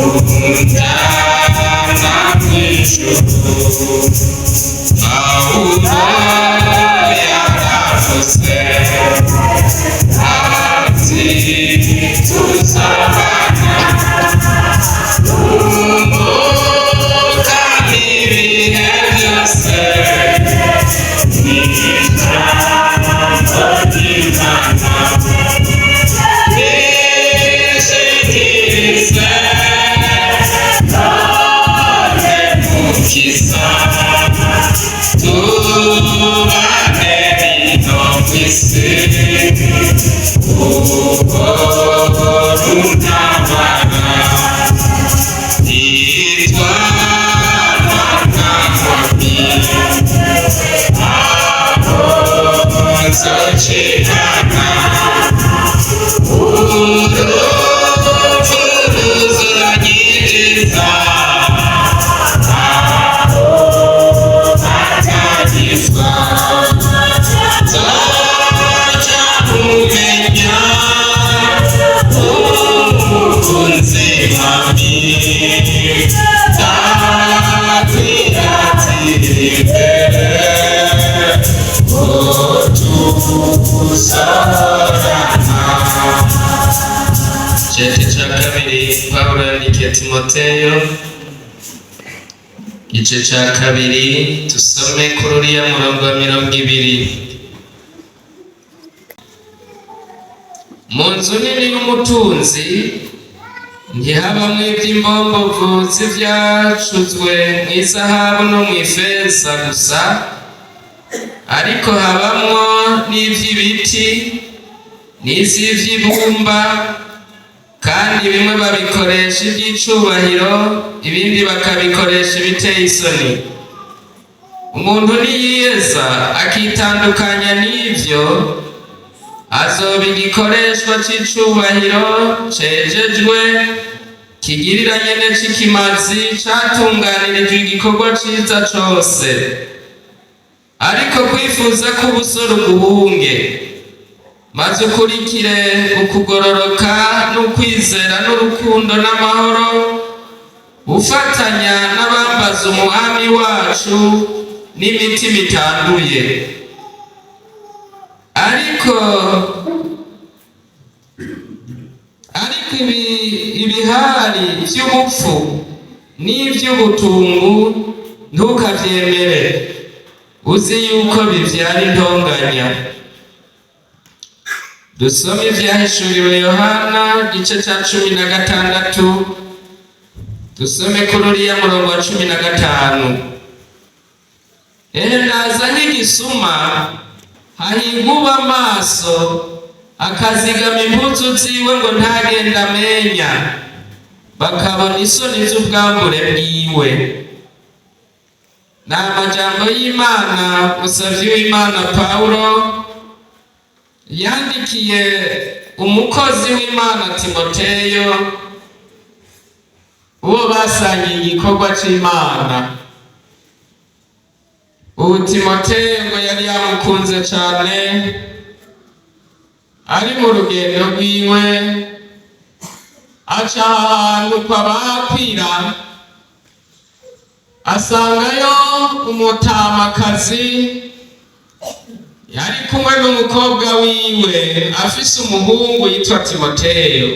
Unjana mw'ijuru. Pawulo yaravuze ati: "Tuzabana n'Umukami ibihe byose." N'ijambo ry'Imana rishikirize none, Mukiza, tubane ino mw'isi uhora untabara itwana nkomi aho nzocikana urupfu ruzonyinjiza aho hatagizwa nzoca kumenya umukunzi mwami ndakwiratira imbere tuzorana. Icete ca kabiri Pawulo yandikiye Timoteyo, igice ca kabiri, dusome kuri uriya murongo wa 20. Mu nzu nini y'umutunzi ntihabamwo ivy'imbombovu z'ivyacuzwe mw'izahabu no mw'ifeza gusa, ariko habamwo n'ivy'ibiti n'ivy'ivy'ibumba, kandi bimwe babikoresha iby'icubahiro, ibindi bakabikoresha ibiteye isoni. Umuntu niyiyeza akitandukanya n'ivyo, azoba igikoreshwa c'icubahiro cejejwe, kigiriranye c'ikimazi, catunganirijwe igikorwa ciza cose. Ariko kwifuza k'ubusore uguhunge, maze ukurikire ukugororoka n'ukwizera n'urukundo n'amahoro, ufatanya n'abambaza Umwami wacu n'imitima itanduye. Ariko ibihari vy'ubupfu n'ivy'ubutungu ntukavyemere, uzi yuko bivyara intonganya. Dusome Ivyahishuriwe Yohana, igice ca 16, dusome kuri uriya murongo wa 15. Ehe, ndaza nk'igisuma. Hahirwa uba amaso akazigama impuzu ziwe ngo ntagende amenya, bakabona isoni z'ubwambure bwiwe. Ni amajambo y'Imana musavyi w'Imana Pawulo yandikiye umukozi w'Imana Timoteyo, uwo basangiye igikorwa c'Imana. Ubu Timoteyo ngo yari yamukunze cane. Ari mu rugendo rwiwe, aca ahantu kwa Bakwira, asangayo umutamakazi yari kumwe n'umukobwa wiwe afise umuhungu yitwa Timoteyo.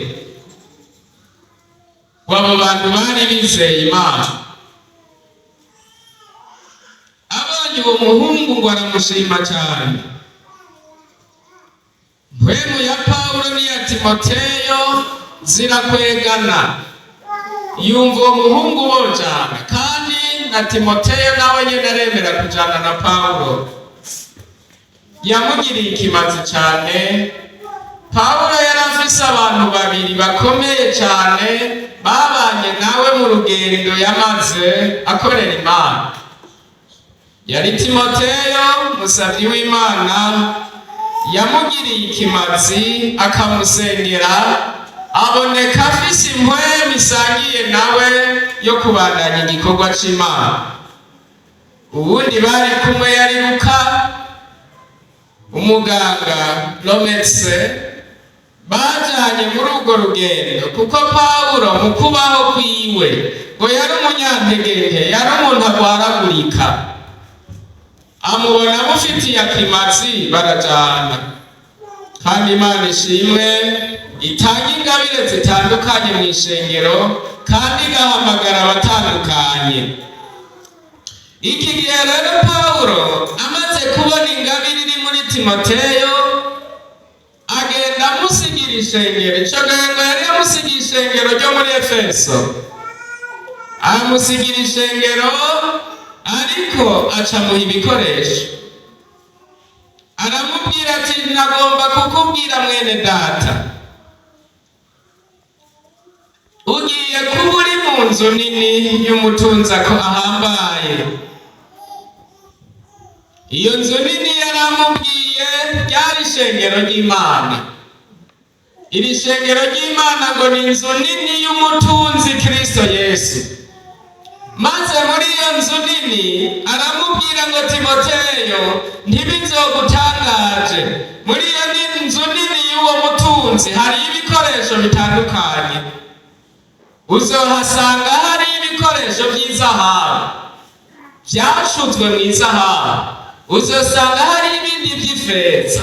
Abo bantu bari bizeye Imana. Abonye uwo muhungu ngo aramushima cyane. Mpwemu ya Pawulo n'iya Timoteyo zirakwegana, yumva uwo muhungu bojana, kandi na Timoteyo nawe nyene aremera kujana na Pawulo. Yamugiriye ikimazi cyane. Pawulo yari afise abantu babiri bakomeye cyane babanye nawe mu rugendo yamaze akorera Imana. Yari Timoteyo, musavyi w'Imana, yamugiriye ikimazi akamusengera, aboneka afise impwemu isangiye nawe yo kubandanya igikorwa c'Imana. Uwundi bari kumwe yari Luka, umuganga, le médecin. Bajanye muri urwo rugendo, kuko Pawulo mu kubaho kwiwe ngo yari umunyantegenke, yari umuntu agwaragurika. Amubona amufitiye akimazi, barajana. Kandi Imana ishimwe itanga ingabire zitandukanye mu ishengero, kandi igahamagara abatandukanye. Iki gihe rero, Pawulo amaze kubona ingabire iri muri Timoteyo, agenda amusigira ishengero. Ico gihe ngo yari yamusigiye ishengero ryo muri Efeso, amusigira ishengero, ariko acamuha ibikoresho. Aramubwira ati: "Nagomba kukubwira, mwene data, ugiye kuba uri mu nzu nini y'umutunzi ko ahambaye." Iyo nzu nini yaramubwiye ryari ishengero ry'Imana. Iri shengero ry'Imana ngo ni inzu nini y'umutunzi Kristo Yesu. Maze muri iyo nzu nini aramubwira ngo: "Timoteyo, ntibizogutangaje, muri iyo nzu nini y'uwo mutunzi hari ibikoresho bitandukanye. Uzohasanga hari ibikoresho by'izahabu byacuzwe mu izahabu, uzosanga hari ibindi by'ifeza,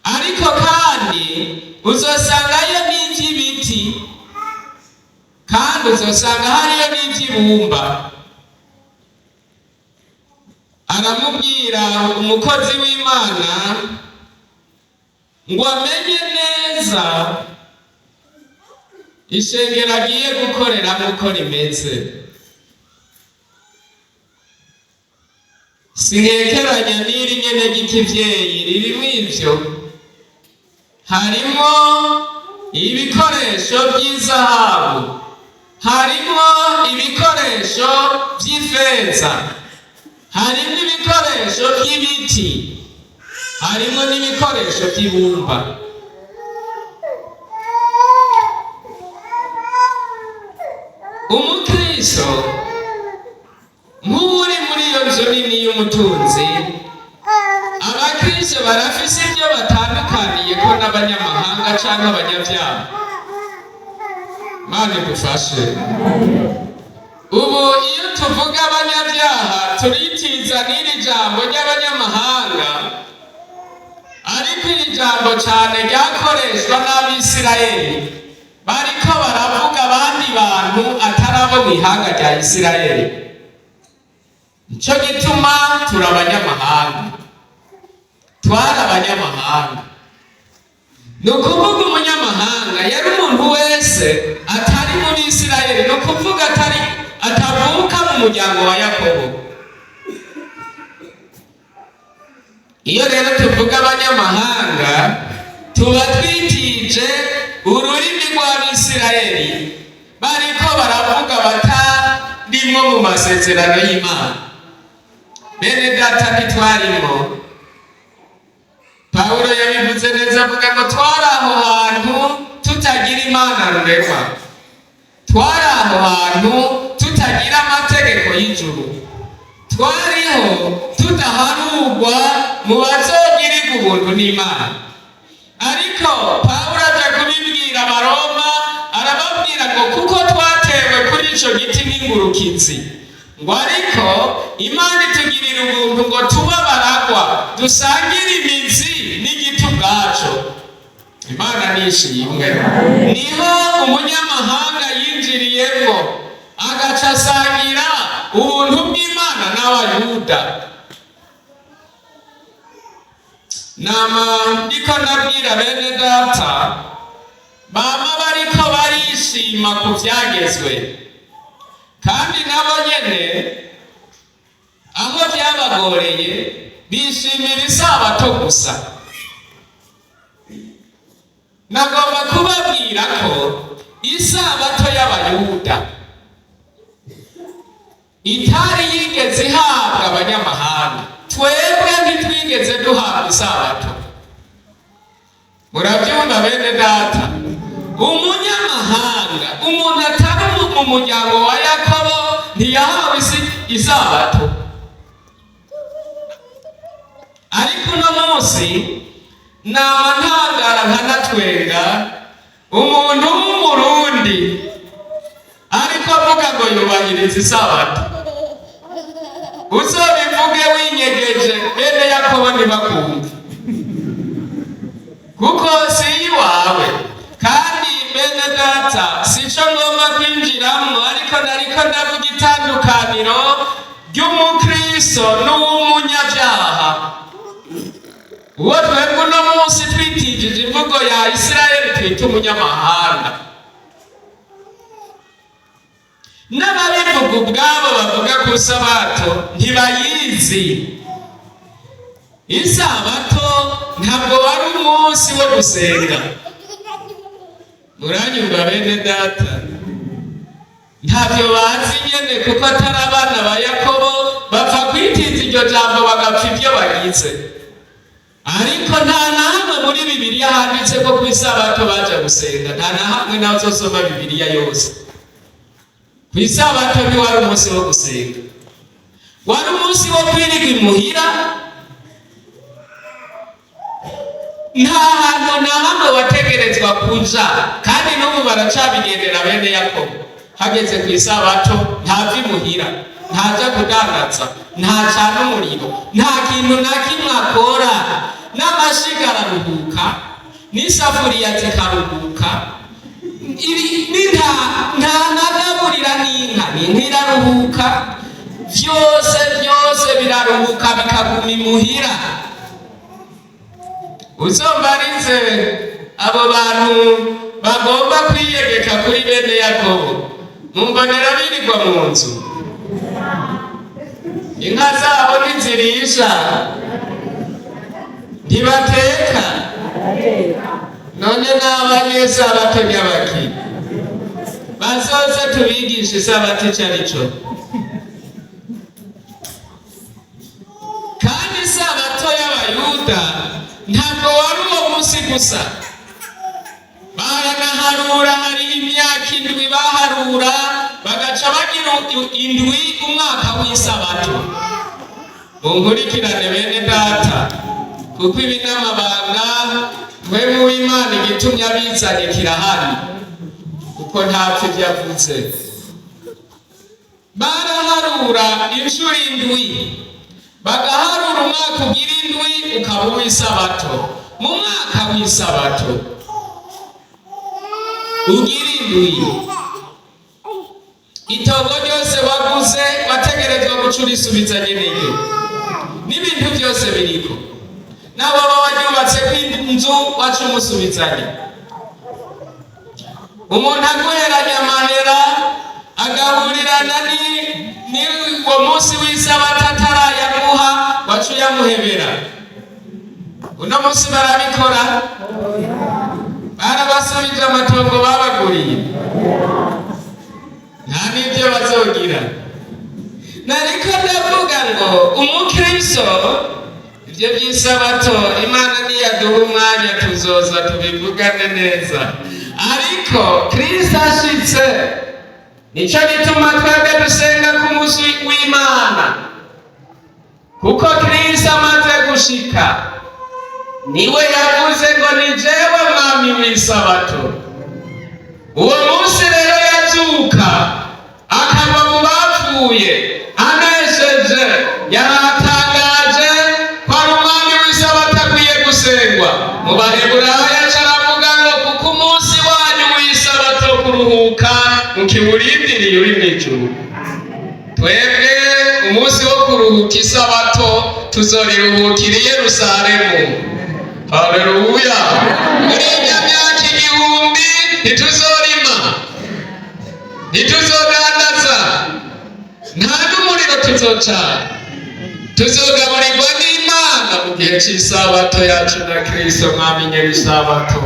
ariko kandi uzosangayo n'iby'ibiti, kandi uzosanga hariyo n'iby'ibumba." Aramubwira umukozi w'Imana ngo amenye neza ishengero agiye gukoreramo uko rimeze. Sinkekeranya n'iri nyene ry'ikivyeyi ririmo ivyo: harimo ibikoresho by'izahabu, harimo ibikoresho by'ifeza, harimo ibikoresho by'ibiti, harimo n'ibikoresho by'ibumba. Umukristo nk'uri muri iyo nzu nini y'umutunzi, abakristo barafise ibyo batandukaniye ko n'abanyamahanga cyangwa abanyabyaha. Mana idufashe. Ubu iyo tuvuga abanyabyaha turitiza n'iri jambo ry'abanyamahanga, ariko iri jambo cyane ryakoreshwa n'Abisirayeli bariko baravuga abandi bantu atari abo mu ihanga rya Isirayeli. Nico gituma turi abanyamahanga, twari abanyamahanga. Ni ukuvuga umunyamahanga yari umuntu wese atari muri Isirayeli, ni ukuvuga atari atavuka mu muryango wa Yakobo. Iyo rero tuvuga abanyamahanga tuba twitije ururimi rw'Abisirayeli bariko baravuga batarimo mu masezerano y'Imana. Bene data, ntitwarimo. Pawulo yabivuze neza, avuga ngo twari aho hantu tutagira Imana rurema, twari aho hantu tutagira amategeko y'ijuru, twariho tudaharurwa mu bazogirirwa ubuntu n'Imana. Ariko Pawulo aja kubibwira Abaroma, arababwira ngo kuko twatewe kuri ico giti nk'ingurukizi, ngo ariko Imana itugirira ubuntu ngo tube abaragwa, dusangire imizi n'igiti ubwaco. Imana nishimwe. Niho umunyamahanga yinjiriyemo, agaca asangira ubuntu bw'Imana n'Abayuda. Nama ndiko ndabwira bene data bama bariko barishima ku vyagezwe, kandi nabo nyene aho byabagoreye bishimira isabato gusa. Nagomba kubabwira ko isabato y'Abayuda itari yigeze ihabwa abanyamahanga. Twebwe ntitwigeze duhabwa isabato. Murabyumva, bene data? Umunyamahanga, umuntu atari mu muryango wa Yakobo, ntiyahawe isabato. Ariko uno munsi Nama ntangara nkanatwenga umuntu w'Umurundi ariko avuga ngo yubahiriza isabato. Uzobivuge winyegeje, bene Yakobo ntibakumva, kuko si iwawe. Kandi bene data, sico ngomba kwinjiramwo, ariko nariko ndavuga itandukaniro ry'umukristo n'uw'umunyabyaha, uwo twebwe uno munsi twitijije imvugo ya Isirayeli twita umunyamahanga. N'ababivuga ubwabo bavuga ku isabato ntibayizi. Isabato ntabwo wari umunsi wo gusenga. Muranyumva, bene data? Ntabyo bazi nyene, kuko atari abana ba Yakobo. Bapfa kwitiza iryo jambo bagapfa ibyo bagize, ariko nta na hamwe muri Bibiliya handitse ko ku isabato baja gusenga. Nta na hamwe. Nawe uzosoma Bibiliya yose, ku isabato ntiwari umunsi wo gusenga, wari umunsi wo kwirirwa imuhira. Nta hantu na hamwe wategerezwa kuja, kandi n'ubu baracabigendera bene Yakobo. Hageze ku isabato ntava imuhira, ntaja kudandaza, ntacana umuriro, nta kintu na kimwe akora. N'amashiga araruhuka, n'isafuriya zikaruhuka, nta nagaburira n'inka, n'inka iraruhuka. Vyose byose biraruhuka, bikaguma imuhira. Uzombarize abo bantu bagomba kwiyegeka kuri bene Yakobo, mumbonera birirwa mu nzu? Inka zabo ntizirisha? Ntibateka? None n'abanyesabato nyabaki? Bazoze tubigishe isabato ico arico. Kandi isabato y'Abayuda ntabwo wari uwo munsi gusa. Baranaharura, hari imyaka 7 baharura, bagaca bagira 7 umwaka w'isabato. Munkurikirane, bene data, kuko ibi n'amabanga. Mpwemu w'Imana igitumye abizanye kirahari, kuko ntapfa ibyo avuze. Baraharura inshuro 7, bagaharura umwaka ugira 7 ukaba uw'isabato. Mu mwaka w'isabato ugira 7, itongo ryose waguze wategerezwa guca urisubiza nyeneryo n'ibintu byose biriko. Nawe waba waryubatse kw'inzu, waca umusubizanya. Umuntu aguheranya amahera agahurirana ni uwo munsi w'isabato atarayaguha, waca uyamuhebera. Uno munsi barabikora? Barabasubije amatongo babaguriye? Nta n'ibyo bazogira. Nariko ndavuga ngo umukristo, ibyo by'isabato, Imana niyaduha umwanya tuzoza tubivugane neza. Ariko Kristo ashitse, nico gituma twebwe dusenga ku munsi w'Imana, kuko Kristo amaze gushika niwe yavuze ngo: "Ni jewe mwami w'isabato." Uwo munsi rero yazuka akava mu bapfuye anesheje, yaratangaje ko ari umwami w'isabato akwiye gusengwa. Mu Baheburayo aca aravuga ngo: "Kuko umunsi wanyu w'isabato kuruhuka mukiwurindiriye uri mw'ijuru." Twebwe umunsi wo kuruhuka isabato tuzoriruhukira i Yerusalemu. Haleluya! Muri irya myaka 1000 ntituzorima, ntituzodandaza, nta n'umuriro tuzocana. Tuzogaburirwa n'Imana mu gihe cy'isabato yacu na Kristo mwami nyir'isabato.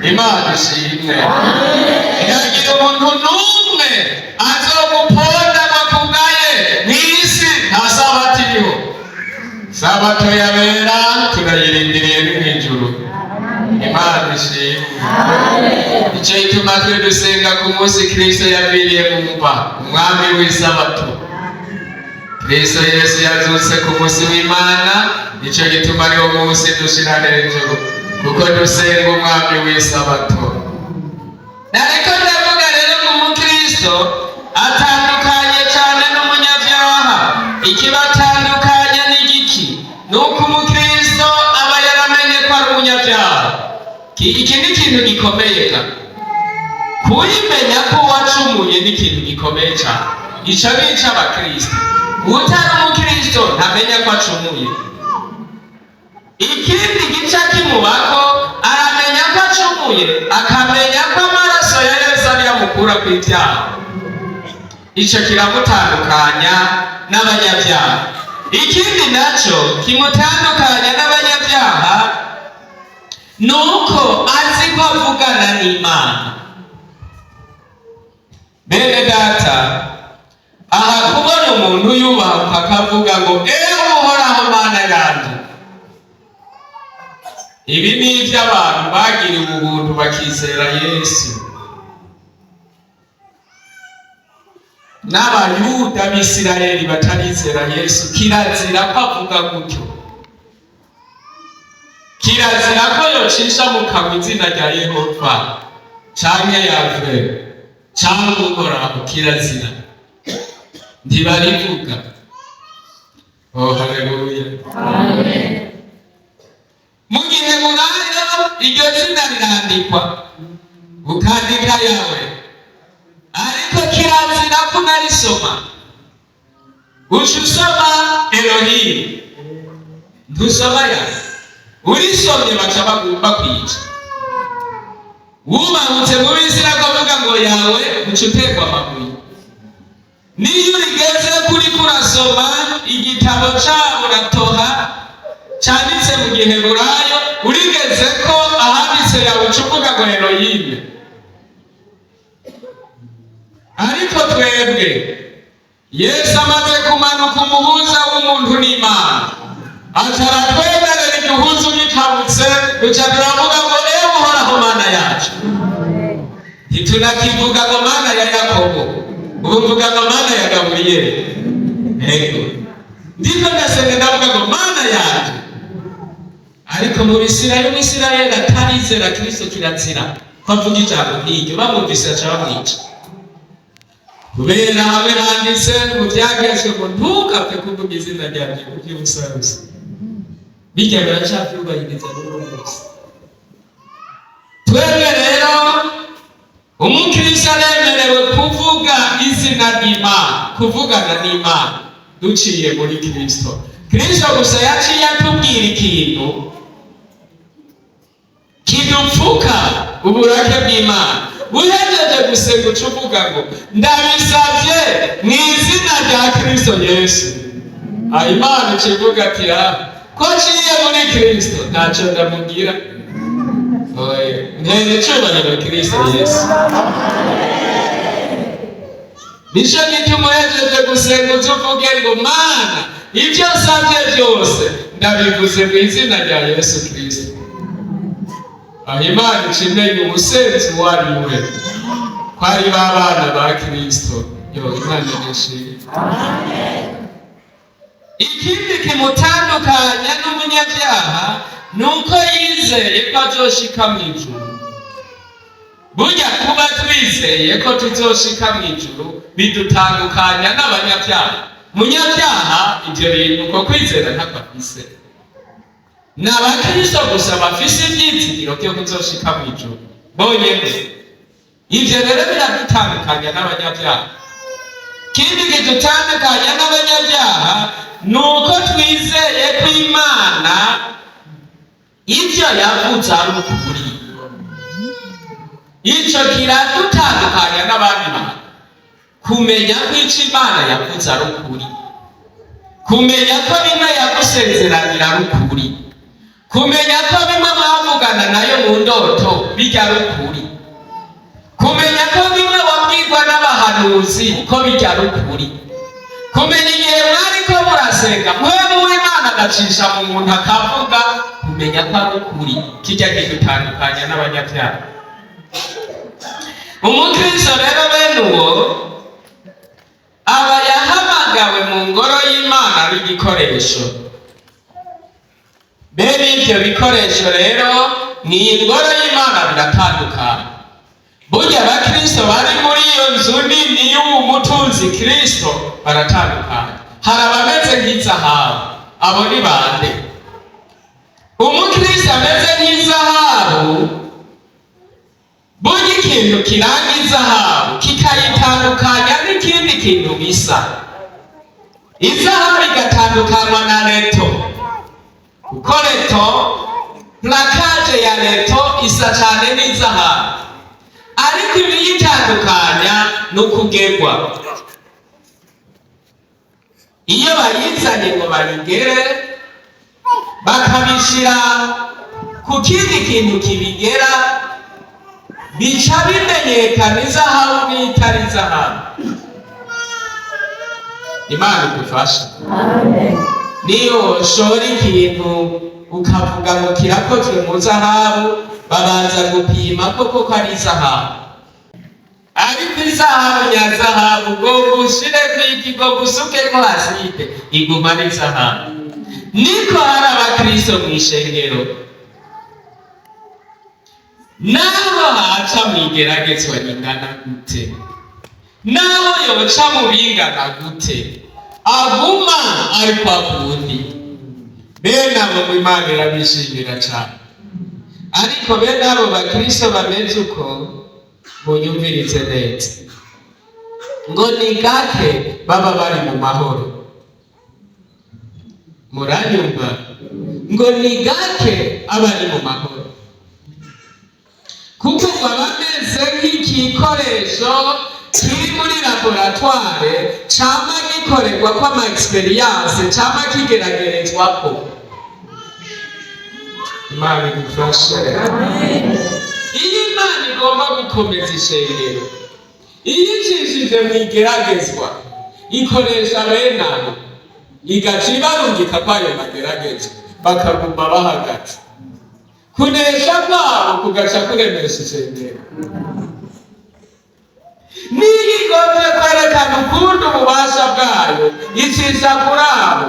Imana ishimwe. Ntihagira umuntu n'umwe azoguponda ngo akugaye. Mw'isi nta sabato iriho. Sabato yabera turayirindiriye ni mw'ijuru. Imana ishimwe. Icyo gituma twe dusenga ku munsi Kristo yaviriye mu mva, umwami w'isabato. Kristo Yesu yazutse ku munsi w'Imana, nicyo gituma ariwo munsi dushira hejuru. Kuko dusenga umwami w'isabato. Nariko ndavuga rero ngo umukristo atandukanye cyane n'umunyabyaha. Ikibatandukanya ni igiki? Ni uko umukristo aba yaramenye ko ari umunyabyaha. Iki ni ikintu gikomeye ga. Kuyimenya ko wacumuye ni ikintu gikomeye cyane. Ico ni ic'abakristo. Utari umukristo ntamenya ko acumuye. Ikindi gica kimubako, aramenya ko acumuye, akamenya ko amaraso ya Yesu ariyo amukura ku ibyaha. Ico kiramutandukanya n'abanyabyaha. Ikindi naco kimutandukanya n'abanyabyaha ni uko azi ko avugana n'Imana. Bene data, aha kubona umuntu yubahuka akavuga ngo: "Ewe Uhoraho Mana yanjye", ibi ni iby'abantu bagiriwe ubuntu bakizera Yesu. N'abayuda b'Isirayeli batarizera Yesu, kirazira ko avuga gutyo, kirazira ko yocisha mu kanwa izina rya Yehova canke Yave canke Uhoraho. Kirazira, ntibarivuga. Oh, haleluya! Mu gihe murayo iryo zina rirandikwa, ukandika yawe, ariko kirazira ko unarisoma. Uca usoma Elohimu, ntusoma yawe. Urisomye baca bakwica. Wubahutse mu Bisirayeli akavuga ngo yawe, uca uterwa amabuye. Niyo urigeze kuri kurasoma igitabo cabo na Toha canditse mu Giheburayo, urigeze ko ahanditse yawe, uca uvuga ngo Elohimu. Ariko twebwe, Yesu amaze kumanuka, umuhuza w'umuntu n'Imana, aca aratwemerera igihuzu gikabutse, duca turavuga ngo: "Ewe Uhoraho Mana yacu." Ntitunakivuga ngo Mana ya Yakobo, ubu mvuga ngo Mana ya Gaburiyeli. Ego, ndiko ndasenga ndavuga ngo: "Mana yacu." Ariko mu Bisirayeli, Umwisirayeli atarizera Kristo, kirazira ko avuga ijambo nk'iryo. Bamwumvise aca bamwica, kubera hamwe handitse mu byagezwe ngo: "Ntukapfe kuvuga izina ryanjye ku by'ubusabusa." Bijya baracabyubahiriza n'uno munsi. Twebwe rero, umukristo aremerewe kuvuga izina ry'Imana, kuvugana n'Imana duciye muri Kristo. Kristo gusa yaciye atubwira ikintu kidupfuka uburake bw'Imana. Uhejeje gusenga, uca uvuga ngo: "Ndabisabye mu izina rya Kristo Yesu." Ah, Imana ikivuga ati: "Ah, ko aciye muri Kristo, ntacyo ndamubwira." Oya, ntera icyubahiro Kristo Yesu. Nicyo gituma uhejeje gusenga uza uvuge ngo: "Mana, ibyo nsabye byose ndabivuze mu izina rya Yesu Kristo." Aho Imana ica imenya umusenzi uwo ari we, ko ari ba bana ba Kristo. Yo, Imana nishimwe. Ikindi kimutandukanya n'umunyabyaha ni uko yizeye ko azoshika mu ijuru. Burya kuba twizeye ko tuzoshika mu ijuru bidutandukanya n'abanyabyaha. Munyabyaha ibyo bintu, uko kwizera, ntabwo afise. Ni abakristo gusa bafise ibyizigiro byo kuzoshika mu ijuru bonyene. Ibyo rero biradutandukanya n'abanyabyaha. Ikindi kidutandukanya n'abanyabyaha ni uko twizeye ko Imana ibyo yavuze ari ukuri. Icyo kiradutandukanya n'abandi bantu, kumenya ko icyo Imana yavuze ari ukuri, kumenya ko bimwe yagusezeranira ari ukuri, kumenya ko bimwe mwavugana nayo mu ndoto bijya ari ukuri, kumenya ko bimwe wabwirwa n'abahanuzi ko bijya ari ukuri, kumenya igihe mwari ko murasenga, mwebwe w'Imana agacisha mu muntu akavuga, kumenya ko ari ukuri, kijya kidutandukanya n'abanyabyaha. Umukristo rero bene uwo aba yahamagawe mu ngoro y'Imana ari igikoresho. Bene ibyo bikoresho rero Mw'ingoro y'Imana biratandukanye. Burya abakristo bari muri iyo nzu nini y'uwo mutunzi Kristo baratandukanye. Hari abameze nk'izahabu. Abo ni bande? Umukristo ameze nk'izahabu, burya ikintu kiranga izahabu kikayitandukanya n'ikindi kintu bisa, izahabu igatandukanywa na laiton, kuko laiton, plaquage ya laiton isa cyane n'izahabu, ariko ibiyitandukanya ni ukugerwa. Iyo bayizanye ngo bayigere, bakabishyira ku kindi kintu kibigera, bica bimenyekana izahabu n'itari izahabu. Imana idufashe. Niyo ushora ikintu ukavuga ngo kirakozwe mu zahabu, babanza gupima ko koko ari izahabu. Ariko izahabu nyazahabu, ngo gushireko iki, ngo gusukeko acide, iguma ari izahabu. Niko hari abakristo mu ishengero, naho haca mu igeragezwa ringana gute, naho yoca mu bingana gute, aguma ari kwa kundi. Bene abo mu Imana irabishimira cyane. Ariko bene abo bakristo bameze uko, munyumvirize neza, ngo ni gake baba bari mu mahoro. Muranyumva? Ngo ni gake aba ari mu mahoro, kuko ngo aba ameze nk'igikoresho kiri muri laboratoire, cama gikorerwa ko ama expérience, cama kigeragerezwako. Imana igufashe. Iyo Imana igomba gukomeza ishengero, iyo icishije mu igeragezwa, ikoresha bene abo, igaca ibarungika kwayo mageragezwa, bakaguma bahagaze. Kunesha kwabo kugaca kuremesha ishengero. Niyo igomvye kwerekana ukundi ububasha bwayo, icisha kuri abo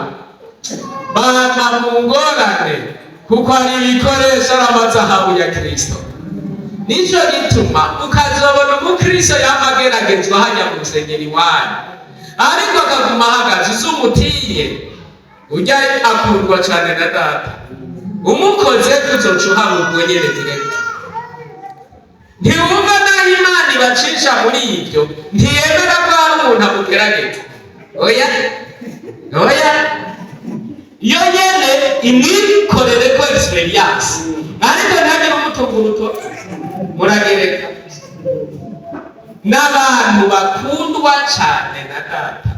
bana mu ngorane, kuko ari ibikoresho n'amazahabu ya Kristo. Nico gituma ukazobona umukristo yama ageragezwa hajya mu rusengero iwanyu, ariko akaguma ahagaze. Uzumutinye, ujya akundwa cane na Data. Umukoze uzoca uhabwa nyene direct. Ntiwumva naho Imana ibacisha muri ibyo, ntiyemera ko hari umuntu amugerageza. Oya, oya, yo nyene imwikorere ko expérience, ariko ntagire umutungo urutoki. Muragereka n'abantu bakundwa cane na Data.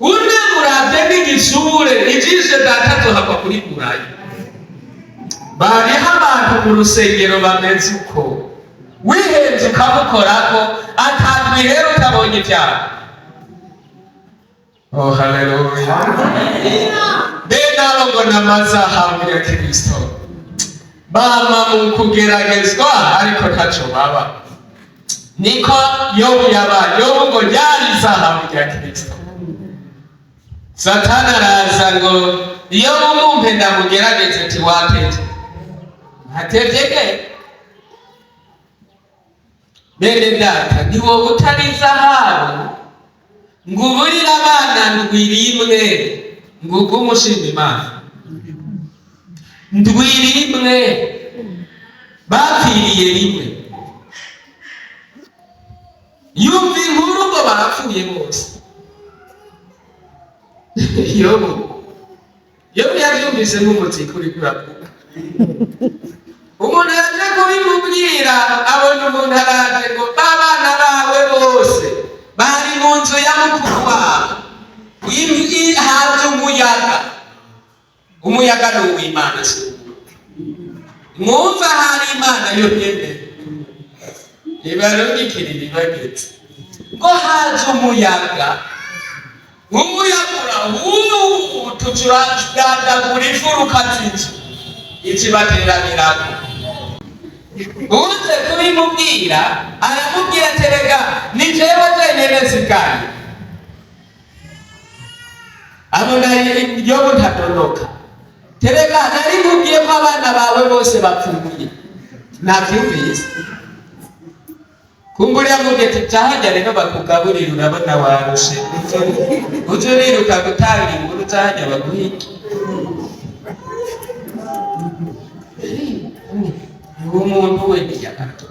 Une muravye n'igishure, ijisho Data azohakwa kurikurayo. Bariho abantu mu rusengero bameze uko, wihenze ukamukorako, atandwi rero utabonye ibyago. Oh, haleluya! Bene abo ngo n'amazahabu ya Kristo, bama mu kugeragezwa ariko ntaco baba. Niko Yobu yabaye. Yobu ngo ryari izahabu rya Kristo. Satani araza ngo: "Iyo mumumpe ndamugerageze." Ati: "Watevye, ntatevye ge." Bene Data, ntiwoba utari izahabu ngo uburire abana ndwi rimwe, ngo ugume ushima Imana. Ndwi rimwe bapfiriye rimwe. Yumva inkuru ngo barapfuye bose. Yobu, Yobu yabyumvise nk'umuziki uriko uravuga. Umuntu yaje kubimubwira, abona umuntu araje ngo babana bawe bose bari mu nzu ya mukuru wabo, haje umuyaga. Umuyaga ni uw'Imana, si uw'umuntu. Mwumva hari Imana yonyene ibarungikirira ibageze ngo haje umuyaga, umuyaga urahuta, turadagura imfuruka z'inzu, ikibateranirako. Uze kubimubwira, aramubwira ati: "Erega ni jewe jenyene nsigaye." Abona Yobu ntadonoka. Terega nari nkubwiye ko abana bawe bose bapfuye, navyumvise. Kumbura yamubwiye ati jahajya rero bakugaburira, urabona warushe, uze uriruka gutanga inkuru, jahajya baguhe iki? Uwo muntu we ntiyagato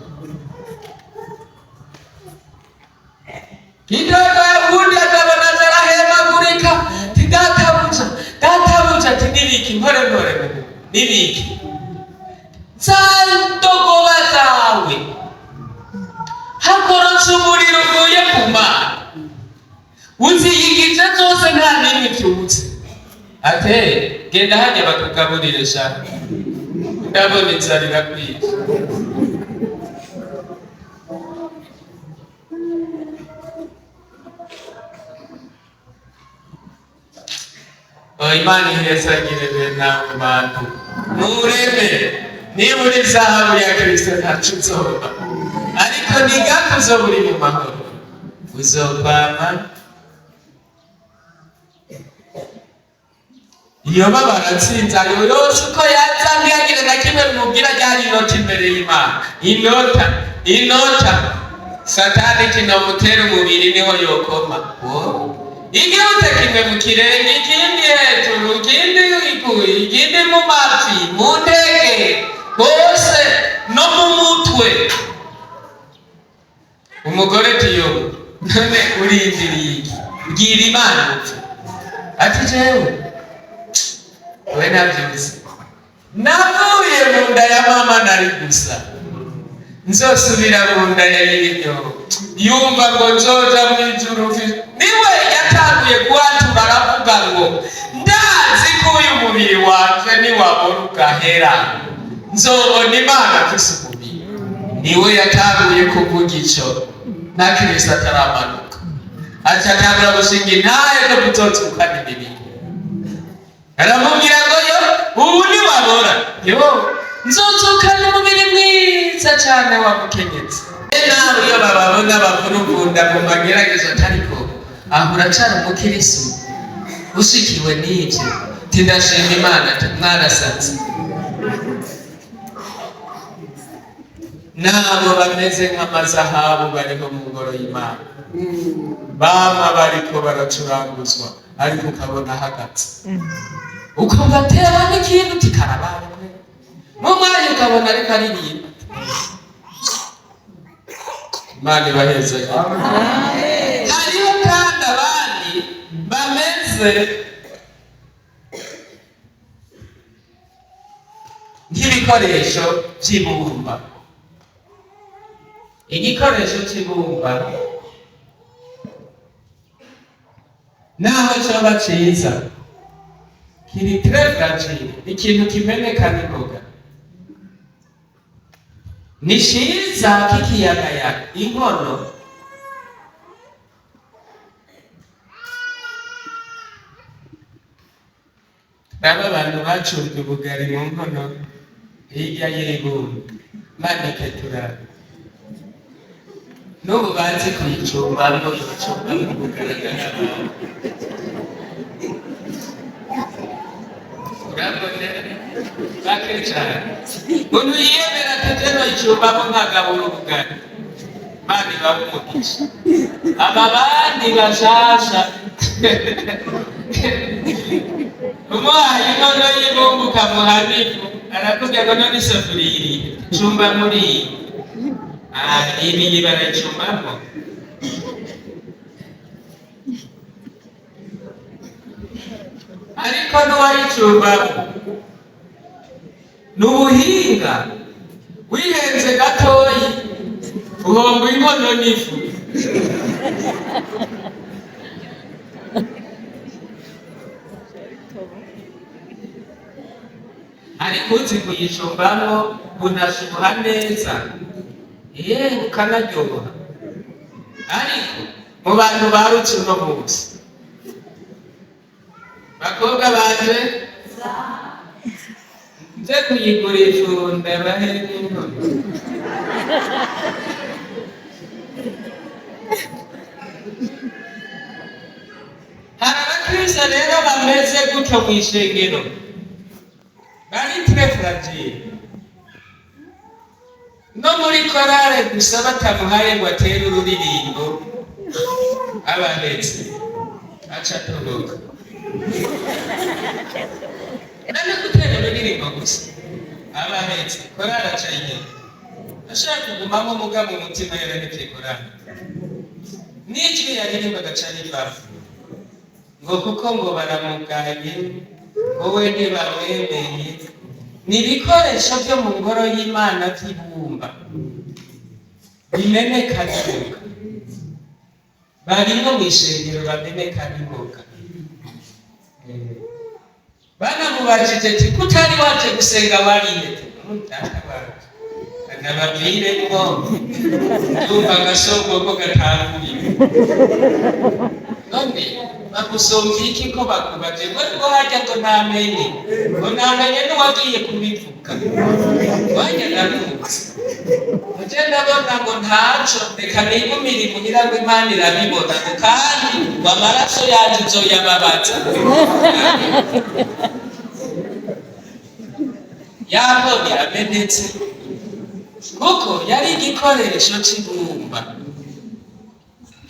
kidogo. Ubundi akabona zarahemagurika, ti databuja, databuja, ati nibiki? Mpore mpore, nibiki? Za ndogoba zawe hakorotse umuriro uvuye ku Mana, uziyigije zose, nta n'imwe ivyutse. Ate genda hajya bakugaburire sha, ndabona inzara irakwiye. Oh, Imana ihezagire bene abo bantu. Mureme niba uri zahabu ya Kristo, ntaco uzoba, ariko ni gako uzoba uri mu mahoro, uzokwama iyo baratsinze ayo yose uko yaza, ntiyagire na kimwe bimubwira. Ryari inota imbere y'Imana, inota, inota. Satani kinomutera umubiri niho yokoma. Igihute kimwe mu kirenge, ikindi hejuru, ikindi ikuye, ikindi mu mavi, mu ntege hose no mu mutwe. Umugore tiyo none urindiriye iki? Bwira Imana upfe. Ati jewe we nabyutse, navuye mu nda ya mama nari gusa, nzosubira mu nda ya nyir'inyo. Yumva ngo nzoja mu ijuru. Niwe yatanguye kuhatura, aravuga ngo ndazi ko uyu mubiri wanje niwabora ugahera, nzobona Imana mfise umubiri. Niwe yatanguye kuvuga ico na Kristo ataramanuka, aca atangura gushinga intahe no kuzozukana imibiri. Aramubwira ngo yo ubu niwabora, yo nzozukana umubiri mwiza cane wa mukenyezi. Nawe iyo bababona bavuruvunda mu mageragezo, atariko aho uracara umukirisu ushikiwe n'ivyo, ti ndashima Imana, ti mwarasatse. Nabo bameze nk'amazahabu bariho mu ngoro y'Imana, bama bariko baracuranguzwa, ariko ukabona ahagaze, ukumva atewe n'ikintu tikarabaye mu mwanya, ukabona ariko aririmba. Imana ibahezanye. Hariho kandi abandi bameze nk'ibikoresho by'ibumba. Igikoresho cy'ibumba, naho coba ciza, kiri très fragile, ikintu kimeneka n'ingoga. Ni ciza k'ikiyagayaga inkono. Raba abantu bacurwa ubugari mu nkono hirya y'ibumba, manike turaba n'ubu bazi kuyicumbamwo, icumbamwo ubugari. Urabona bake cane umuntu yiyemera ati icumbamwo nkagabura ubugari. Mana ibahe umugisha. Aba bandi bashasha, umuhaye inkono y'ibumba ukamuha n'ifu, arakubwira ngo none isafuriya iri cumba muri iyi. Ah, ibi barayicumbamo. Ariko n'uwayicumbamo ni ubuhinga, wihenze gatoyi uhomba inkono n'ifu. Ariko uzi kuyicumbamo bunashuha neza, yewe bukanaryoha. Ariko mu bantu barutse uno munsi, bakobwa banje, nze kuyigura ifu ndabahe n'inkono. Hari abakristo rero bameze gutyo mw'ishengero. Très fragile. No muri korale gusa batamuhaye ngo atere ururirimbo, abahetse aca atoboka. None gutera ururirimbo gusa abahetse korale, aca inyuma, ashaka kugumamo muga mu mutima yararevye korale, n'ijwi yaririmba agaca rivamo, ngo kuko ngo baramugaye, ngo we ntibamwemeye. Ni ibikoresho byo mu ngoro y'Imana by'ibumba bimeneka n'ingoga. Barimwo mu ishengero bameneka n'ingoga. Banamubajije ati: "Kutari waje gusenga, wariye?" "Data wanje, nababwire ko ndumva agasongo ko gatanguye." None bagusomvye iki ko bakubaje ngo ngo harya ngo ntamenye, ngo ntamenye n'uwagiye kubivuga wajya ndaruzi muje, ndabona ngo ntaco, reka nigumire imuhira, ngo Imana irabibona, ngo kandi ngo amaraso yacu uzoyababaza. Yabonye iramenetse kuko yari igikoresho c'ibumba.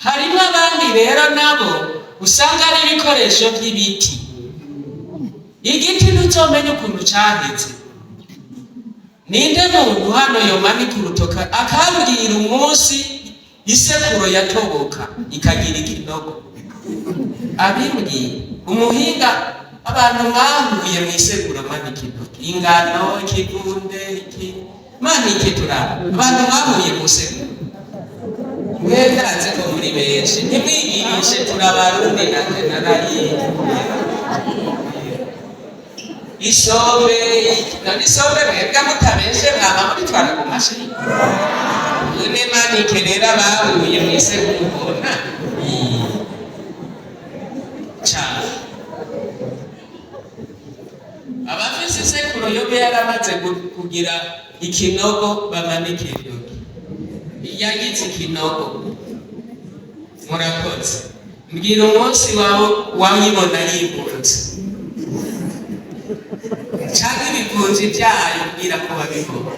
Harimo abandi rero nabo usanga ari ibikoresho by'ibiti. Igiti ntuzomenya ukuntu caheze. Ninde muntu hano yomanika urutoka akambwira umunsi isekuro yatoboka ikagira ikinogo? Abimbwiye umuhinga, abantu mwahuye mu isekuro, manika intoki. Ingano, ikivunde, iki, manike turaba abantu mwahuye mu isekuro. Mwe ndazi ko muri benshi, ntimwigirishe, turabarundi, nanje narayiye isombe. None isombe mwebwe mutabeshe mwaba muritwara ku mashini? None manike rero abahuye mu isekuro ubona cane. Abafise isekuro yobe yaramaze kugira ikinogo, bamanike intoki. Yagize ikinogo, murakoze. Mbwira umunsi wawe wayibona yivunze canke ibivunji vyayo, mbwira ko wabibona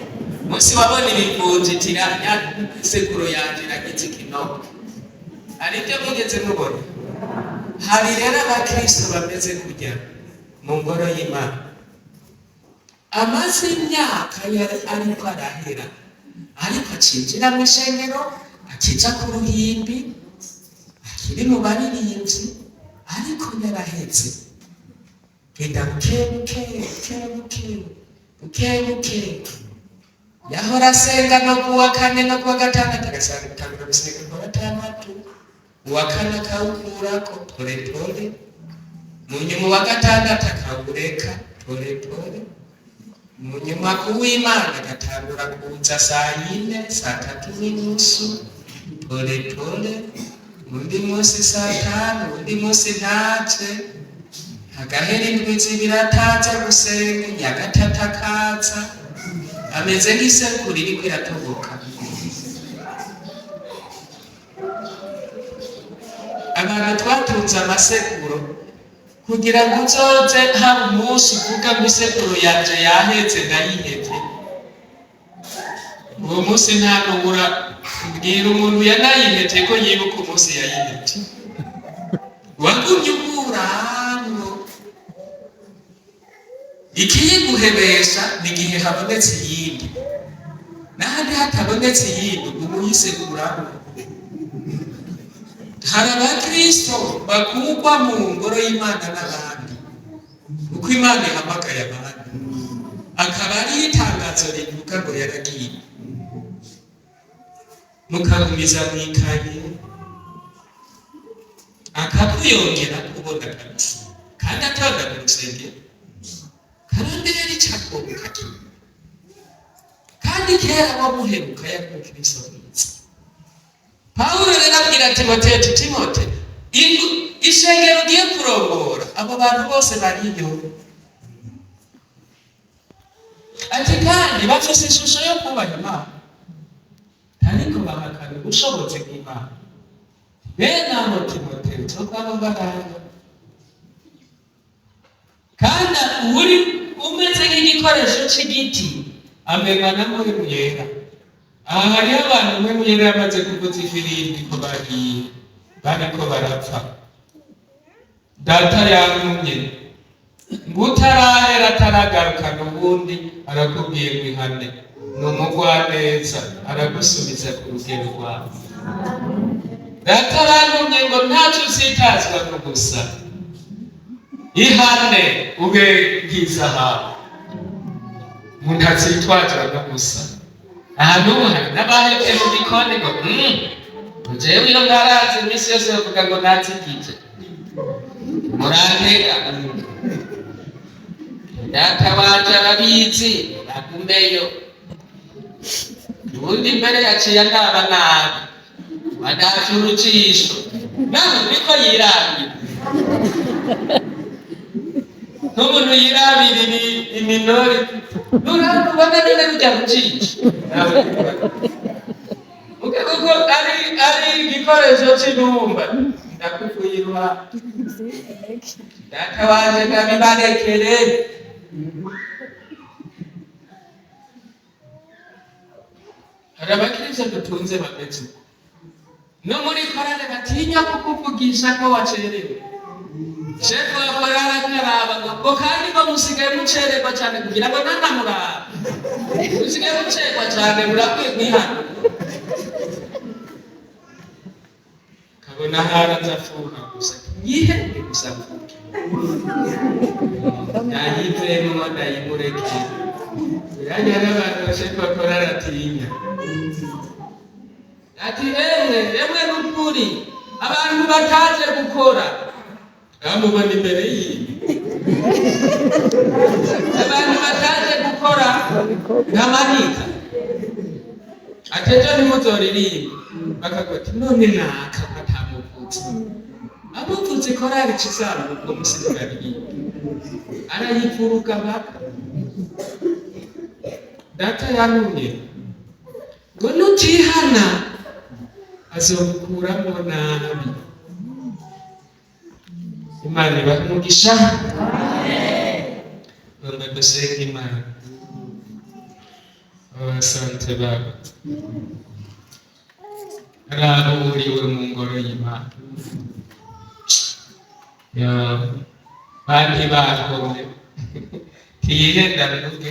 umunsi wabona ibivunji tira ya sekuro yanje iragize ikinogo. Hari ibyo mwigeze mubona? Hari rero abakristo bameze kujya mu ngoro y'Imana, amaze imyaka ariko arahera, ariko acinjira mu ishengero, akija ku ruhimbi, akiri mu baririmbyi, ariko yaraheze. Genda buke buke, buke buke, buke buke. Yahora asenga no kuwa kane no kuwa gatandatu, agasanga gutangura gusenga kuwa gatandatu, uwa kane akawukurako pole pole, mu nyuma uwa gatandatu akawureka pole pole, mu nyuma kuw'Imana agatangura kuza saa 4, saa 3:30, pole pole, undi munsi saa 5, undi munsi ntaje, hagahera indwi 2 ataza gusenga, iya gatatu akaza. Ameze nk'isekuru iriko iratoboka. Abantu twatunze amasekuro kugira ngo uzoze haba umunsi uvuga ngo isekuro yanje yahetse, ndayihevye. Uwo munsi nta nubura. Mbwira umuntu yanayihevye ko yibuka umunsi yayihevye. Wagumye ukuramwo. Ikiyiguhebesha ni igihe habonetse iyindi, n'ahandi hatabonetse iyindi uba uyisekuramo. Hari abakristo bakugwa mu ngoro y'Imana n'abandi uko Imana ihamagaye abandi, akaba ari itangazo rivuga ngo yaragiye, mukagumiza mu ikaye, akakuyongera kubona kabisa kandi atonda mu rusengero, karondera icakoboka kandi kera wamuheruka yari umukristo mwiza. Pawulo rero abwira Timoteyo ati: "Timote, ishengero ugiye kurongora, abo bantu bose bariyo." Ati: "Kandi bafise ishusho yo kubaha Imana, ariko bahakana ubushobozi bw'Imana." Bene abo, Timoteyo, tukwabo baranga kandi uri umeze nk'igikoresho. igikoresho c'igiti, amema na Mpwemu Yera. Aha hariho abantu Mpwemu Yera yamaze kuvuza ifirimbi ko bagiye, bariko barapfa. Data yantumye ngo utarahera ataragarukana ubundi, arakubwiye ngo ihane. Ni umugwaneza, aragusubiza ku rugero rwawe. Data arantumye ngo ntacyo usitazwa no gusa, ihane ube nk'izahabu. Umuntu atsitwazwa no gusa. Aha n'ubu hari n'abahevye mu gikoni ngo jewe iyo ntarazi iminsi yose bavuga ngo natsigije, murantega. Data wanje arabizi, agumeyo. Ubundi mbere yaciye andaba nabi, wadavye urujisho, nawe niko yirabira, nk'umuntu yirabira iminori nurabona none rujya rujisho. Kuko ari igikoresho c'ibumba, ndakuvuye iruhande. Data wanje ndabibarekere. Hari abakristo dutunze bameze uko, no muri korale batinya kukuvugisha ko wacerewe. Shefu wa korale akaraba ngo kandi ngo musigaye mucererwa cyane, kugira ngo nanamuraba musigaye mucererwa cyane, murakwiye kwihana. Kabona haraza afuha gusa, yihende gusa mvuge ndayivemwo, ndayimureke. Yajya n'abantu shefu wa korale atinya, ati emwe emwe, n'ukuri abantu bataje gukora bamubona imbere yiwe, abantu bataje gukora ntamanika, ati ejo ntimuzoririmba. Bakavuga ati none naka atamuvutse, amuvutse korali cizamuka umusizi aririmba arayivuruga baka. Data yantumye ngo nutihana azogukuramo nabi. Imana ibahe umugisha. Ngomba dusenge Imana. Asante Baba, raba uriwe mu ngoro y'Imana. Ya, bandi bakomye ntiyihenda mvuge.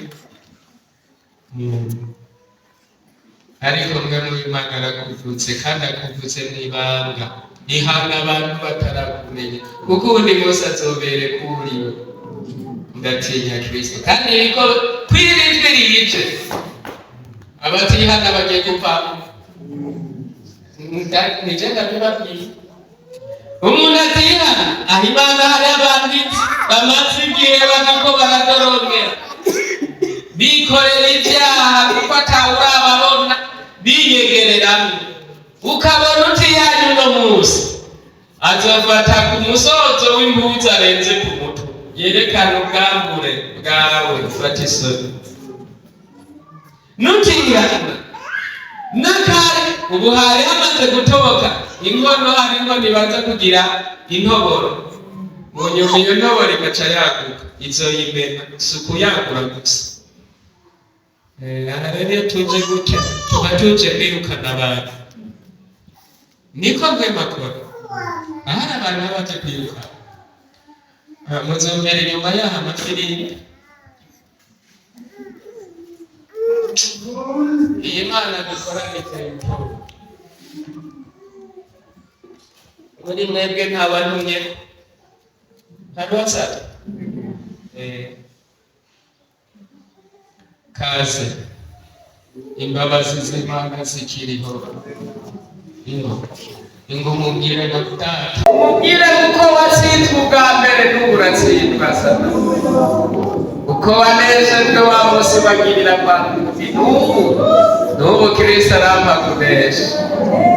Ariko mwe mu Imana arakuvutse, kandi akuvutse mw'ibanga. Ihana abantu batarakumenya, kuko uwundi munsi azobereka uriwe. Ndatinya Kristo, kandi niko kwirijwi rije abatihana bagiye gupfa. Nije ndabibabwiye, umuntu atihana aho Imana hari abanditsi bamaze igihe bariko baradorongera, bikorera ibyaha kuko atawurababona, biyegereramwo. Ukabona utihanye uno munsi, azofata ku musozo w'impuzu arenze ku mutwe, yerekana ubwambure bwawe. Fata isoni nutihana n'akari. Ubu hari hamaze gutoboka inkono, hari inkono ibanza kugira intoboro, mu nyuma iyo ntoboro igaca yaguka, izoyimena suku yagura gusa. Aha rero iyo tuje gutya tuba tuje kwirukana abantu, niko rwemakora ahari abantu baba baje kwirukana. Muzombera inyuma yaho amafirimbi. Iyi Mana dukora iteye ubwoba. Muri mwebwe ntawantumye, ntabiwasabye. Kaze, imbabazi z'Imana zikiriho. Ingo ingo mubwire ngo data, mubwire kuko watsinzwe ubwa mbere n'ubu uratsindwa sana, uko wanejejwe wa munsi bagirira kwa n'ubu Kristo arampa kunesha.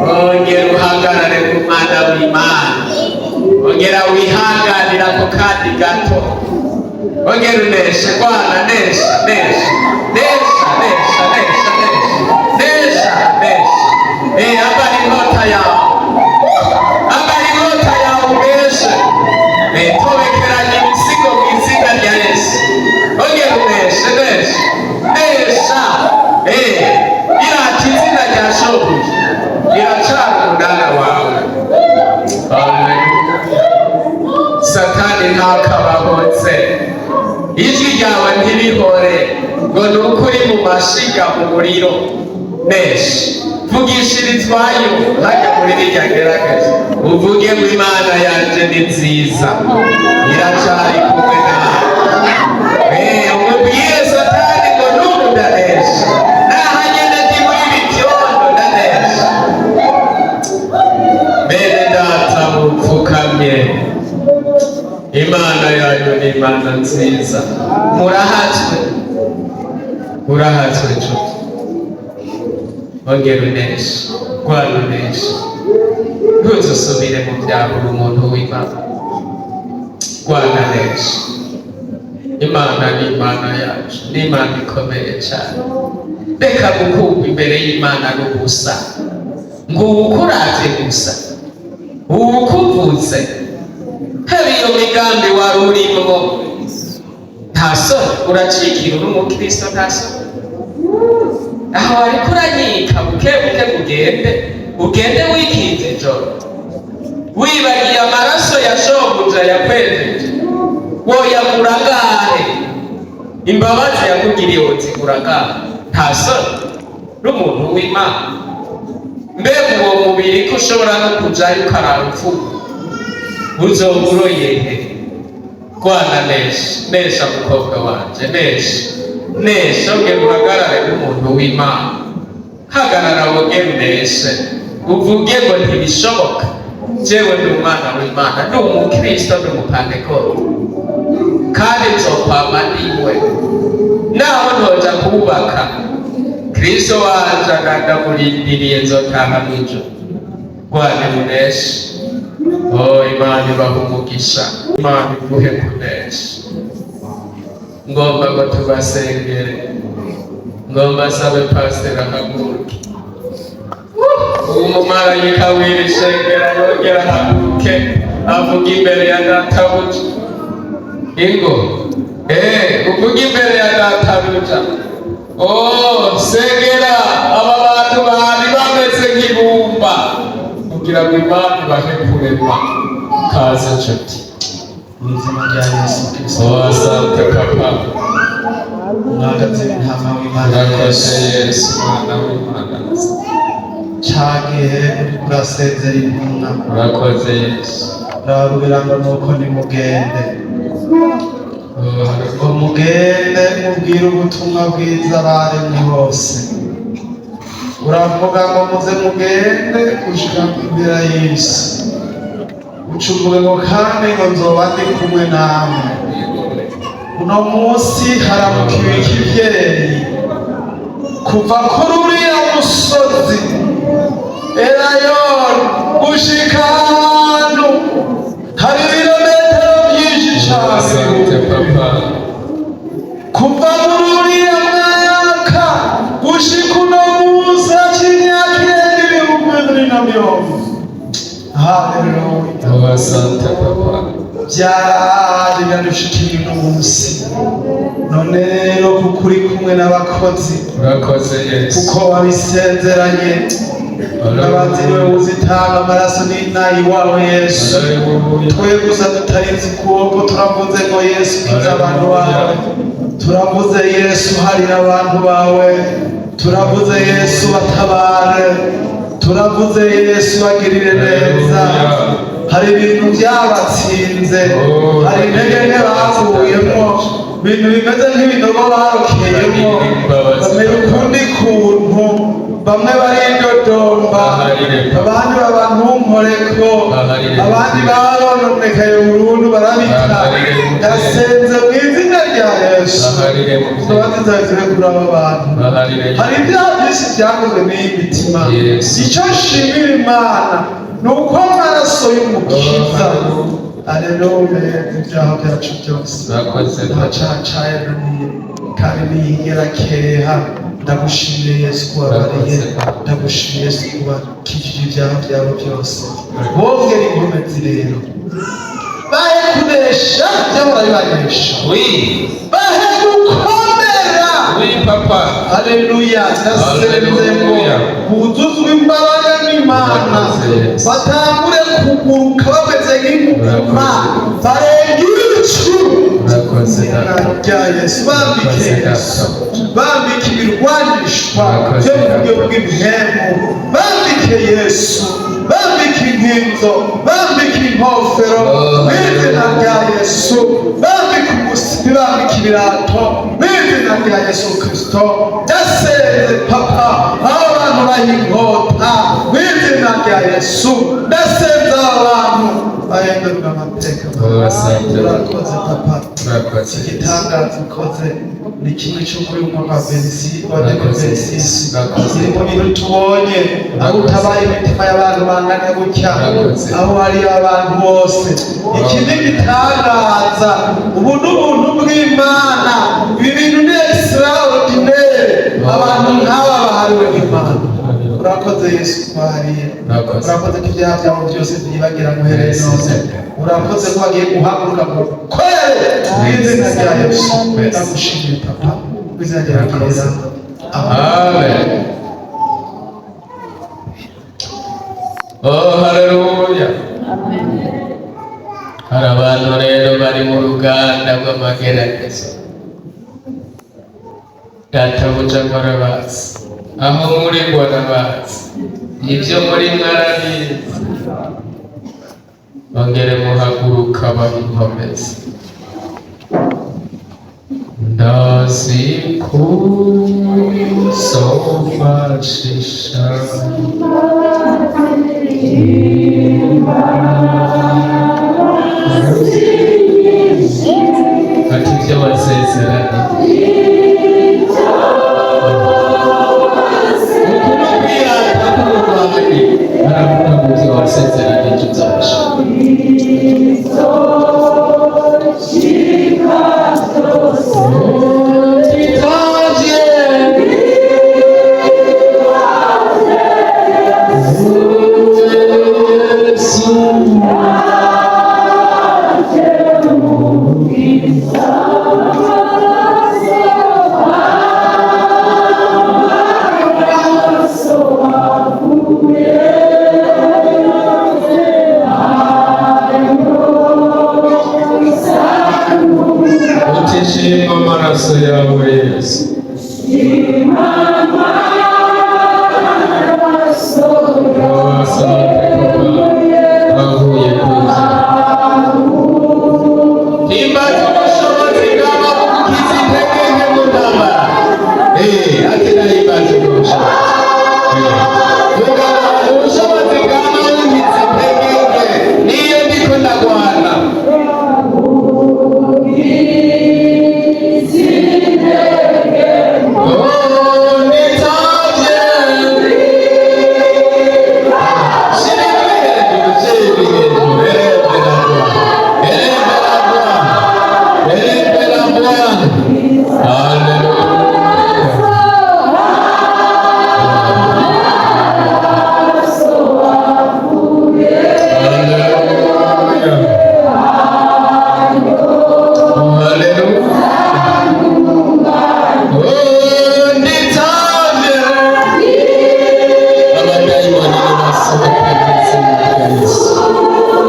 Ongera uhagarare ku mwana w'Imana, ongera wihanganira ako kandi gato, ongera uneshe kwana, nesha nesha nesha nesha nesha nesha nesha nesha. Ambara inkota yawe, ambara inkota yawe uneshe. Tobekeranya ibisigo mu izina rya Yesu. Ongera uneshe nesha. Ijwi ryawe ntirihore ngo ni uko uri mu mashiga, mu muriro. Nesha, vugishirizwayo hajya muri rirya gerageza, uvuge ngo Imana yanje ni nziza, iracari kumwe nawe. Umubwire Satani ngo n'ubu ndanesha, nahagenda ndi muri ibi byondo ndanesha. Bene data mupfukamye, Imana yanyu ni Imana nziza. Murahatswe, urahatswe nshuti. Ongera uneshe, rwana uneshe, ntuzusubire mu byaha. Uri umuntu w'Imana, rwana nesha. Imana ni Imana yacu, ni Imana ikomeye cyane. Reka gukurwa imbere y'Imana n'ubusa, ngo uwukuravye gusa, uwukuvuze, haba iyo migambi wari urimwo. Nta soni, uracikira uri umukristo, nta soni. Aho wariko uranyika buke buke, ugende ugende wikinze ijoro, wibagiye amaraso ya shobuja yakwejeje. Woyagura ngahe? Imbabazi yakugiriye wozigura ngahe? Nta soni n'umuntu w'Imana. Mbega uwo mubiri ko ushobora no kujayo ukarara upfuye, uzoba uroyehe? Rwana, nesha, nesha mukobwa wanje, nesha, nesha. Ongera uhagarare nk'umuntu w'Imana, hagarara wongere uneshe, uvuge ngo ntibishoboka, jewe ndi umwana w'Imana, ndi umukristo, ndi umupantekote, kandi nzokwama niwe naho ntoja kubaka. Kristo wanje agandamurindiriye, nzotaha mw'ijoro. Rwane muneshe. Oh, Imana ibaha umugisha, Imana iguhe kunesha. Ngomba ngo tubasengere, ngomba sabe pasiteri ahaguruke, umumarayika w'iri shengero yongera ahaguruke, avuga imbere ya databuja. Ingo uvuga imbere ya databuja. Oh, sengera aba bantu bari bameze nk'ibumba kugira ngo Imana ibahe kurema. Kaze nshuti. Mu izina rya Yesu Kristo. Oh, asante papa. Mwagaze intama w'Imana. Urakoze. Yesu. Yesu mwana w'Imana. Ca gihe uriko urasezera intumwa, Urakoze Yesu. urababwira ngo nuko nimugende, Oh, ngo mugende mubwire ubutumwa bwiza abaremwe bose. Uravuga ngo muze mugende gushika imbere y'isi, uca uvuga ngo kandi ngo nzoba ndi kumwe namwe. Uno munsi haramukiwe ikivyeyi kuva kuri uriya musozi Erayoni gushika ahantu hari ibirometero byinshi cane. Asante papa. Kuva muri uriya mwaka gushika uno munsi haciye imyaka irenga 2020. Haleluya. Oh, asante papa. Byaraje biradushikira uno munsi. None rero kuko uri kumwe n'abakozi, Urakoze Yesu. kuko wabisezeranye, imbabazi niwe uzitanga, amaraso ni nayiwawe Yesu. Haleluya. Twe gusa tutarinze ukuboko, turavuze ngo Yesu kiza abantu bawe, turavuze Yesu harira abantu bawe, turavuze Yesu batabare, turavuze Yesu bagirire neza. Hari ibintu byabatsinze, hari intege nke baguyemo, ibintu bimeze nk'ibinogo barokeyemo, bamera ukundi kuntu, bamwe baridodomba, abandi baba ntunkoreko, abandi barononekaye burundu barabita. Ndasenze mu izina rya Yesu, Baharire muvyeyi. imbabazi zawe zibe kuri aba bantu. Baharire. Hari ibyaha byinshi byakozwe n'iyi mitima. Yes. Icyo nshimira Imana ni uko amaraso y'Umukiza, aleluya, ibyaha byacu byose. Urakoze. Nta cyaha cayananiye kandi ntiyigera keha. Ndagushimiye Yesu ko wabariye, ndagushimiye Yesu ko wakijije ibyaha byabo byose. Bongera inkomezi rero, bahe kunesha byahora bibanesha, Oui. bahe gukomera. Oui papa. Haleluya, ndasenze ngo Haleluya. buzuzwe imbaraga n'Imana, Yes. batangure kuguruka bameze nk'inkukuma, barenga ibicu. Urakoze. Urakoze Izina Data. rya Yesu, bambike Urakoze Yesu, Data. bambike ibirwanishwa Urakoze byo mu buryo Data. bw'impemu, bambike Yesu, bambike inkinzo, bambike inkofero Oh, mu izina rya Yesu, bambike umusipi, bambike ibirato mu izina rya Yesu Kristo. Ndasenze Papa, aho abantu bayinkota mu izina rya Yesu, ndasenze aba bantu bahindurwa amateka. Oh, asante. Urakoze Papa. Urakoze Yesu. Igitangaza ukoze ni kimwe cyo kuri uyu mwaka wa 26 wa Urakoze. 2026. Urakoze. Iri mu bintu tubonye aho Urakoze. utabaye imitima y'abantu bangana gutya, Urakoze. aho hari abantu bose. Iki ni igitangaza, ubu ni ubuntu bw'Imana. Ibi bintu ni extraordinaire, abantu nk'aba bahariwe n'Imana. Urakoze Yesu kubahariye. Urakoze. Urakoze ko ibyaha byabo byose byibagira muhereye none. Urakoze ko bagiye guhaguruka ngo korere mu izina rya Yesu. Ndagushimiye Papa, mu izina rya Gereza. Amen. Oh, haleluya. Hari abantu rero bari mu ruganda rw'amageragezo. Databuja ngo arabazi. Aho muri ngo arabazi. Ibyo muri mwarabizi. Bongere muhaguruka bahinkomeze. Ndazi kuzofashisha. Ati ibyo wasezeranye. Uku ni ukwirata k'umurwanyi. Aravuga ngo ibyo wasezeranye tuzabishaka. Utishima amaraso yawe Yesu. Oh, asante Papa, twavuye ku izina. Himbaza ubushobozi bwawe bugukiza intege nke mu ntambara. Ati nahimbaza ubwo bushobozi. Mugabo, ubushobozi bwawe bunkiza intege nke, niyo ndiko ndagwana. Oh, nitavye. Shira hejuru, shira hejuru. Elembe la Bwana. Elembe la Bwana. Elembe la Bwana. Haleluya. Haleluya. Haleluya. Oh, nitavye. Abadayimoni nibasohoke mu izina rya Yesu.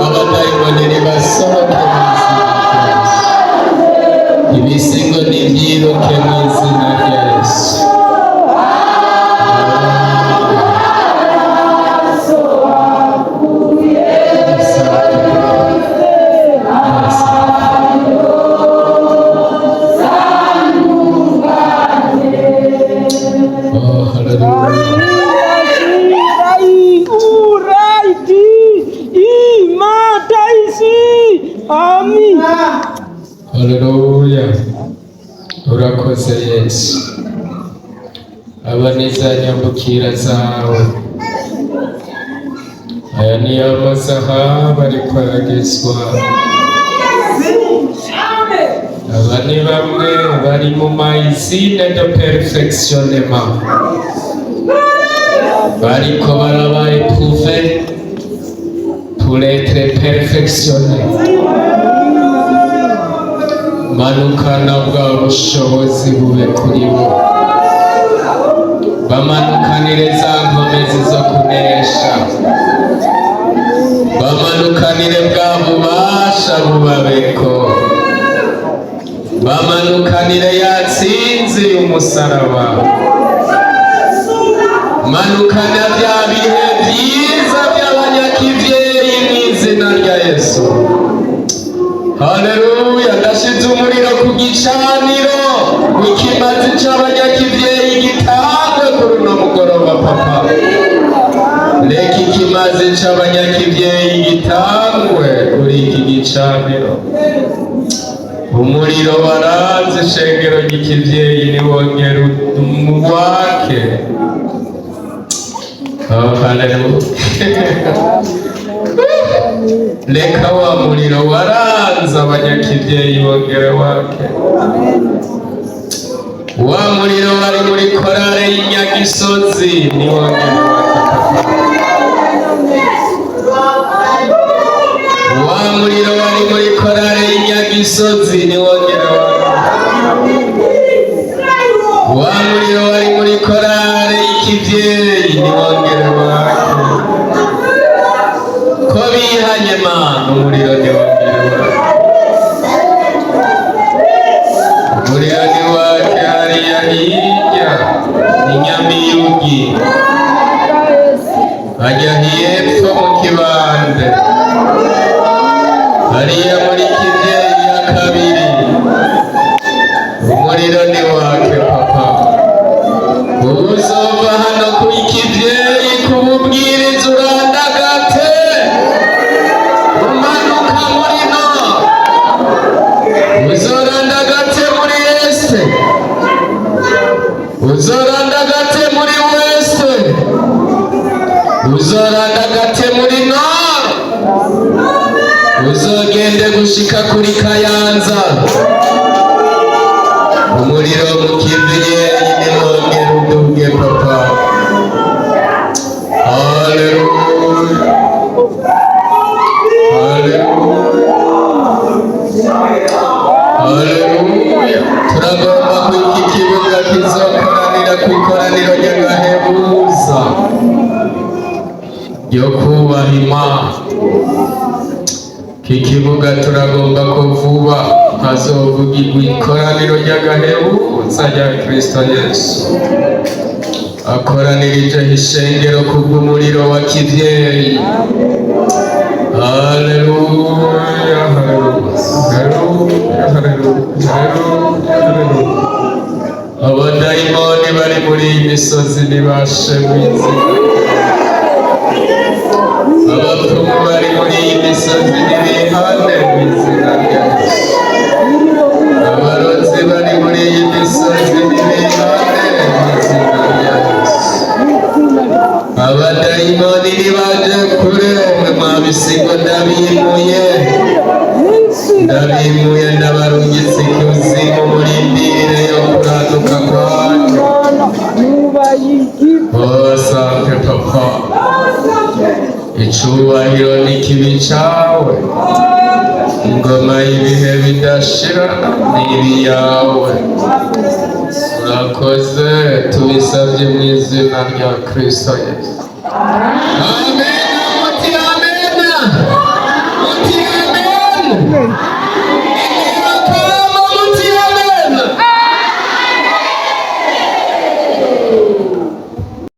Abadayimoni nibasohoke mu izina rya Yesu. Ibisigo nibyiruke mu izina rya Yesu. Oh, hallelujah. Haleluya. Urakoze Yesu. Aba ni za nyambukira zawe. Aya niyo amasaha bariko aragezwa. Aba ni bamwe bari mu ma usine de perfectionnement. Bariko baraba éprouvé pour être perfectionné. Manukana bwa bushobozi bube kuri bo, bamanukanire za nkomezi zo kunesha, bamanukanire bwa bubasha bubabeko. Bamanukanire yatsinze umusaraba. Manukana bya bihe byiza by'abanyakivyeyi mu izina rya Yesu. Haleluya! Ndashize umuriro ku gicaniro, ikimazi c'abanyakivyeyi gitangwe kuri uno mugoroba. Papa, reka ikimazi c'abanyakivyeyi gitangwe kuri iki gicaniro. Umuriro waranze ishengero ry'ikivyeyi niwongera wake. Oh, haleluya! Reka wa muriro waranze abanyakivyeyi wongere wake. Wa muriro wari muri korale y'Inyagisozi niwongere wake, papa. Wa muriro wari muri korale y'Inyagisozi niwongere wake. Wa muriro wari muri korale y'Ikivyeyi niwongere wake. Ko bihanye, Mana, umuriro niwongere wake. Umuriro ni wake hariya hirya Inyamiyugi, hajya hepfo mu kibande, hariya muri Kivyeyi ya kabiri, umuriro ni wake, papa. Uzova hano ku Ikivyeyi kububwiriza, urandagate umanuka muri no, uzorandagate muri est, uzorandagate muri ouest, uzorandagate muri nord, uzogende gushika kuri Kayanza. Umuriro mu kivyeyi niwongere uduge, papa. Haleluya, haleluya, haleluya! Turagomba ko iki kibuga kizokoranira ku ikoraniro ry'agahebuza ryo kubaha Imana. Iki kibuga turagomba ko vuba hazovugirwa ikoraniro ry'agahebuza rya Kristo Yesu akoranirije ishengero kubw'umuriro wa kivyeyi. Haleluya, haleluya, haleluya, haleluya, haleluya! Abadayimoni bari muri iyi misozi ntibashe mu izina. Abapfumu bari muri iyi misozi ntibihane mu izina rya Yesu. Abarozi bari muri iyi misozi ntibihane mu izina rya Yesu. Abadayimoni nibaje kure. Mwe mwabisigo, ndabimuye, ndabimuye, ndabarungitse ikuzimu, murindire yo kuraduka kwanyu. Oh, asante papa. Icubahiro n'ikibi cawe, ingoma y'ibihe bidashira n'ibi yawe. Urakoze, tubisabye mu izina rya Kristo Yesu.